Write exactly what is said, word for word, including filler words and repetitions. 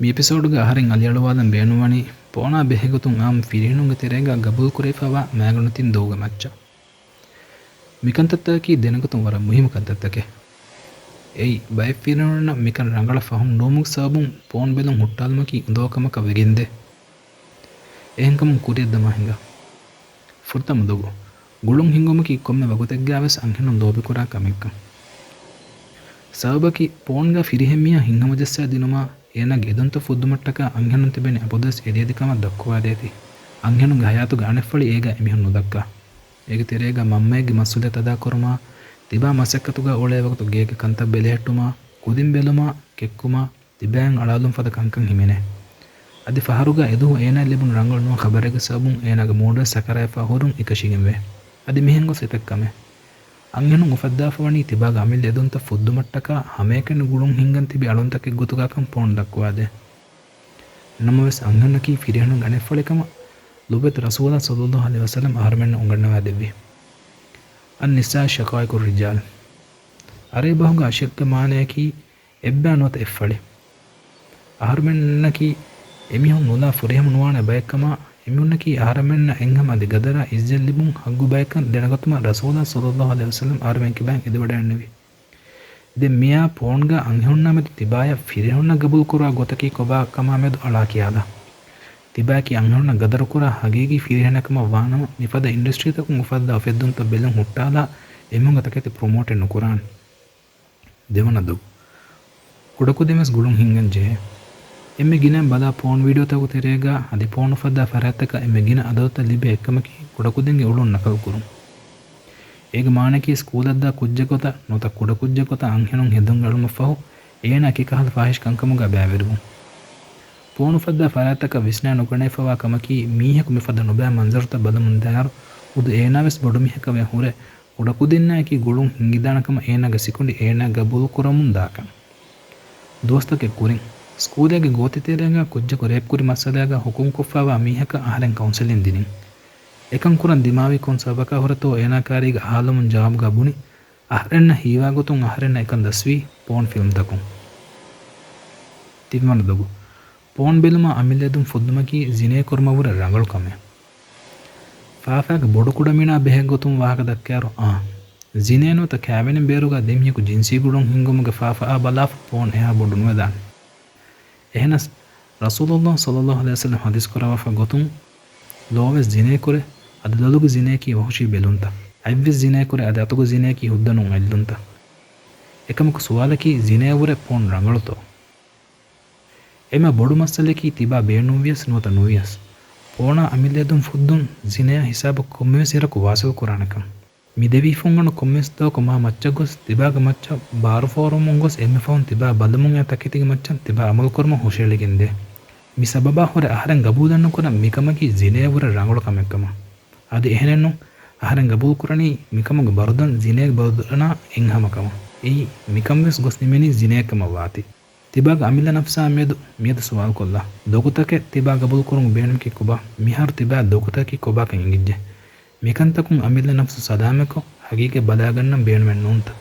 މި އެޕިސޯޑުގަ އަހަރެން އަލިއަޅުވާލަން ބޭނުންވަނީ ޕޯނާ ބެހޭގޮތުން އާއްމު ފިރިހެނުންގެ ތެރޭގަ ގަބޫލުކުރެވިފައިވާ މައިގަނޑު ތިން ދޮގުގެ މައްޗަށް. މިކަންތައްތަކަކީ ދެނެގޮތުން ވަރަށް މުހިއްމު ކަންތައްތަކެއް. އެއީ، ބައެއް ފިރިހެނުންނަށް މިކަން ރަނގަޅަށް ފަހުމް ނުވުމުގެ ސަބަބުން ޕޯން ބެލުން ހުއްޓާލުމަކީ އުނދަގޫކަމަކަށް ވެގެންދޭ. އެހެންކަމުން ކުރިއަށްދަމާ ހިނގާ. ފުރަތަމަ ދޮގު. ގުޅުން ހިންގުމަކީ ކޮންމެ ވަގުތެއްގަވެސް އަންހެނުން ލޯބިކުރާ ކަމެއްކަން. ސަބަބަކީ، ޕޯންގަ ފިރިހެން މީހާ ހިތްހަމަޖައްސާ ދިނުމާ، އޭނާގެ އެދުންތައް ފުއްދުމަށްޓަކާ އަންހެނުން ތިބެނީ އަބަދުވެސް އެދިއެދި ކަމަށް ދައްކުވާދޭތީ. އަންހެނުންގެ ހަޔާތުގެ އަނެއްފަޅި އޭގަ އެމީހުން ނުދައްކާ. އޭގެ ތެރޭގަ މަންމައެއްގެ މަސްއޫލިއްޔަތު އަދާކުރުމާ، ތިބާ މަސައްކަތުގަ އުޅޭ ވަގުތު ގޭގެ ކަންތައް ބެލެހެއްޓުމާ، ކުދިން ބެލުމާ، ކެއްކުމާ، ތިބާއިން އަޅާލުން ފަދަ ކަންކަން ހިމެނޭ. އަދި ފަހަރުގަ އެދުވަހު އޭނާއަށް ލިބުނު ރަނގަޅު ނުވަ ޚަބަރެއްގެ ސަބަބުން އޭނާގެ މޫޑުވެސް ސަކަރާތްވެފަ ހުރުން އެކަށީގެންވޭ. އަދި މިހެން ގޮސް އެތައް ކަމެއް. އަންހެނުން އުފައްދާފަ ވަނީ ތިބާގެ އަމިއްލަ އެދުންތައް ފުއްދުމަށްޓަކާ ހަމައެކަނި ގުޅުން ހިންގަން ތިބި އަޅުންތަކެއް ގޮތުގަކަން ޕޯން ދައްކުވާދޭ. ނަމަވެސް އަންހެނަކީ ފިރިހެނުންގެ އަނެއްފަޅިކަމަށް ލޮބުވެތި ރަސޫލާ ޞައްލައްލާހު ޢަލައިހި ވަސައްލަމް އަހަރުމެންނަށް އުނގަންނަވާ ދެއްވި. النساء شقائق الرجال. ޢަރަބި ބަހުގަ އަޝިއްޤުގެ މާނަޔަކީ އެއްބައި ނުވަތަ އެއްފަޅި. އަހަރުމެންނަކީ އެމީހުން ނުލާ ފުރިހަމަ ނުވާނެ ބައެއްކަމާ، އެމީހުންނަކީ އަހަރުމެންނަށް އެންހެން އަދި ގަދަރާ އިއްޒަތް ލިބުން ޙައްޤު ބައެއްކަން ދެނެގަތުމަށް ރަސޫލާ ޞައްލައްލާހު ޢަލައިހި ވަސައްލަމް އަހަރުމެން ކިބައިން އެދިވަޑައިގެންނެވި. ދެން މިއާ ޕޯންގަ އަންހެނުންނާ މެދު ތިބާޔަށް ފިރިހެނުންނަށް ގަބޫލުކުރާ ގޮތަކީ ކޮބާ ކަމާ މެދު އަޅާ ކިޔާލާ. ތިބާޔަކީ އަންހެނުންނަށް ގަދަރުކުރާ ހަގީގީ ފިރިހެނެއް ކަމަށް ވާނަމަ، މިފަދަ އިންޑަސްޓްރީތަކުން އުފައްދާ އުފެއްދުންތައް ބެލުން ހުއްޓާލާ އެމީހުންގެ ތަކެތި ޕްރޮމޯޓެއް ނުކުރާނެ. ދެވަނަ ދޮގު. ކުޑަކުދިންވެސް ގުޅުން ހިންގަން ޖެހޭ. އެންމެ ގިނައިން ބަލާ ޕޯން ވީޑިއޯތަކުގެ ތެރޭގަ އަދި ޕޯން އުފައްދާ ފަރާތްތަކަށް އެންމެ ގިނަ އަދަދުތައް ލިބޭ އެއްކަމަކީ ކުޑަކުދިންގެ އުޅުން ނަކަލުކުރުން. އޭގެ މާނައަކީ ސްކޫލަށްދާ ކުއްޖެއް ގޮތަށް ނުވަތަ ކުޑަކުއްޖެއް ގޮތަށް އަންހެނުން ހެދުން އެޅުމަށްފަހު އޭނާ އެކި ކަހަލަ ފާހިޝް ކަންކަމުގަ ބައިވެރިވުން. ޕޯން އުފައްދާ ފަރާތްތަކަށް ވިސްނާ ނުގަނެވިފައިވާ ކަމަކީ މީހަކު މިފަދަ ނުބައި މަންޒަރުތައް ބަލަމުން ދާއިރު އުދު އޭނާވެސް ބޮޑުމީހަކަށް ވެ ހުރެ ކުޑަކުދިންނާއެކީ ގުޅުން ހިންގިދާނެކަމަށް އޭނާގެ ސިކުނޑި އޭނާ ގަބޫލުކުރަމުން ދާކަން. ދުވަސްތަކެއް ކުރިން، ސްކޫލެއްގެ ގޯތިތެރޭގަ ކުއްޖަކު ރޭޕްކުރި މައްސަލާގަ ހުކުމްކޮށްފައިވާ މީހަކަށް އަހަރެން ކައުންސެލިން ދިނިން. އެކަން ކުރަން ދިމާވީ ކޮން ސަބަބަކާ ހުރެތޯ އޭނާ ކާރީގަ އަހާލުމުން ޖަވާބުގަ ބުނި، އަހަރެންނަށް ހީވާގޮތުން އަހަރެންނަށް އެކަން ދަސްވީ ޕޯން ފިލްމްތަކުން. ތިންވަނަ ދޮގު. ޕޯން ބެލުމާ އަމިއްލައެދުން ފުއްދުމަކީ ޒިނޭ ކުރުމަށްވުރެ ރަނގަޅު ކަމެއް. ފާފާގެ ބޮޑުކުޑަމިނާ ބެހޭ ގޮތުން ވާހަކަ ދައްކާއިރު، އާ، ޒިނޭ ނުވަތަ ކާވެނި ބޭރުގަ ދެމީހަކު ޖިންސީ ގުޅުން ހިންގުމުގެ ފާފައާ ބަލާފަ ޕޯން އެހާ ބޮޑު ނުވެދާނެ. އެހެނަސް، ރަސޫލުﷲ ޞައްލައްލާހު ޢަލައިހި ވަސައްލަމް ޙަދީޘް ކުރައްވާފަ ގޮތުން، ލޯވެސް ޒިނޭ ކުރޭ، އަދި ލޮލުގެ ޒިނޭއަކީ ވަޙުޝީ ބެލުންތައް. އަތްވެސް ޒިނޭ ކުރޭ، އަދި އަތުގެ ޒިނޭއަކީ ހުއްދަ ނޫން އަތްލުންތައް. އެކަމަކު ސުވާލަކީ، ޒިނޭއަށްވުރެ ޕޯން ރަނގަޅުތޯ؟ އެންމެ ބޮޑު މައްސަލައަކީ ތިބާ ބޭނުންވިޔަސް ނުވަތަ ނުވިޔަސް، ޕޯނާ އަމިއްލައެދުން ފުއްދުން ޒިނޭއާ ހިސާބަށް ކޮންމެވެސް އިރަކު ވާސިލް ކުރާނެކަން. މި ދެވީ ފުންގަނޑު ކޮންމެވެސް ދުވަހަކު މާ މައްޗަށް ގޮސް، ތިބާގެ މައްޗަށް ބާރު ފޯރުވަމުން ގޮސް، އެންމެ ފަހުން ތިބާ ބަލަމުން އައި ތަކެތީގެ މައްޗަށް ތިބާ އަމަލު ކުރުމަށް ހުށައެޅިގެންދޭ. މި ސަބަބާ ހުރެ އަހަރެން ގަބޫލެއްނުކުރަން މިކަމަކީ ޒިނޭއަށްވުރެ ރަނގަޅު ކަމެއްކަމަށް. އަދި އެހެނެއްނު، އަހަރެން ގަބޫލުކުރަނީ މިކަމުގެ ބަރުދަން ޒިނޭގެ ބަރުދަނާ އެއްހަމަކަމަށް. އެއީ، މިކަންވެސް ގޮސް ނިމެނީ ޒިނޭއެއްކަމަށް ވާތީ. ތިބާގެ އަމިއްލަ ނަފްސާ މެދު މިއަދު ސުވާލުކޮށްލާ. ދޮގުތަކެއް ތިބާ ގަބޫލުކުރުމުގެ ބޭނުމަކީ ކޮބާ؟ މިހާރު ތިބާ ދޮގުތަކަކީ ކޮބާކަން އެނގިއްޖެ؟ މިކަންތަކުން އަމިއްލަ ނަފްސު ސަލާމަތްކޮށް، ހަގީގަތް ބަލާގަންނަން ބޭނުމެއް ނޫންތަ؟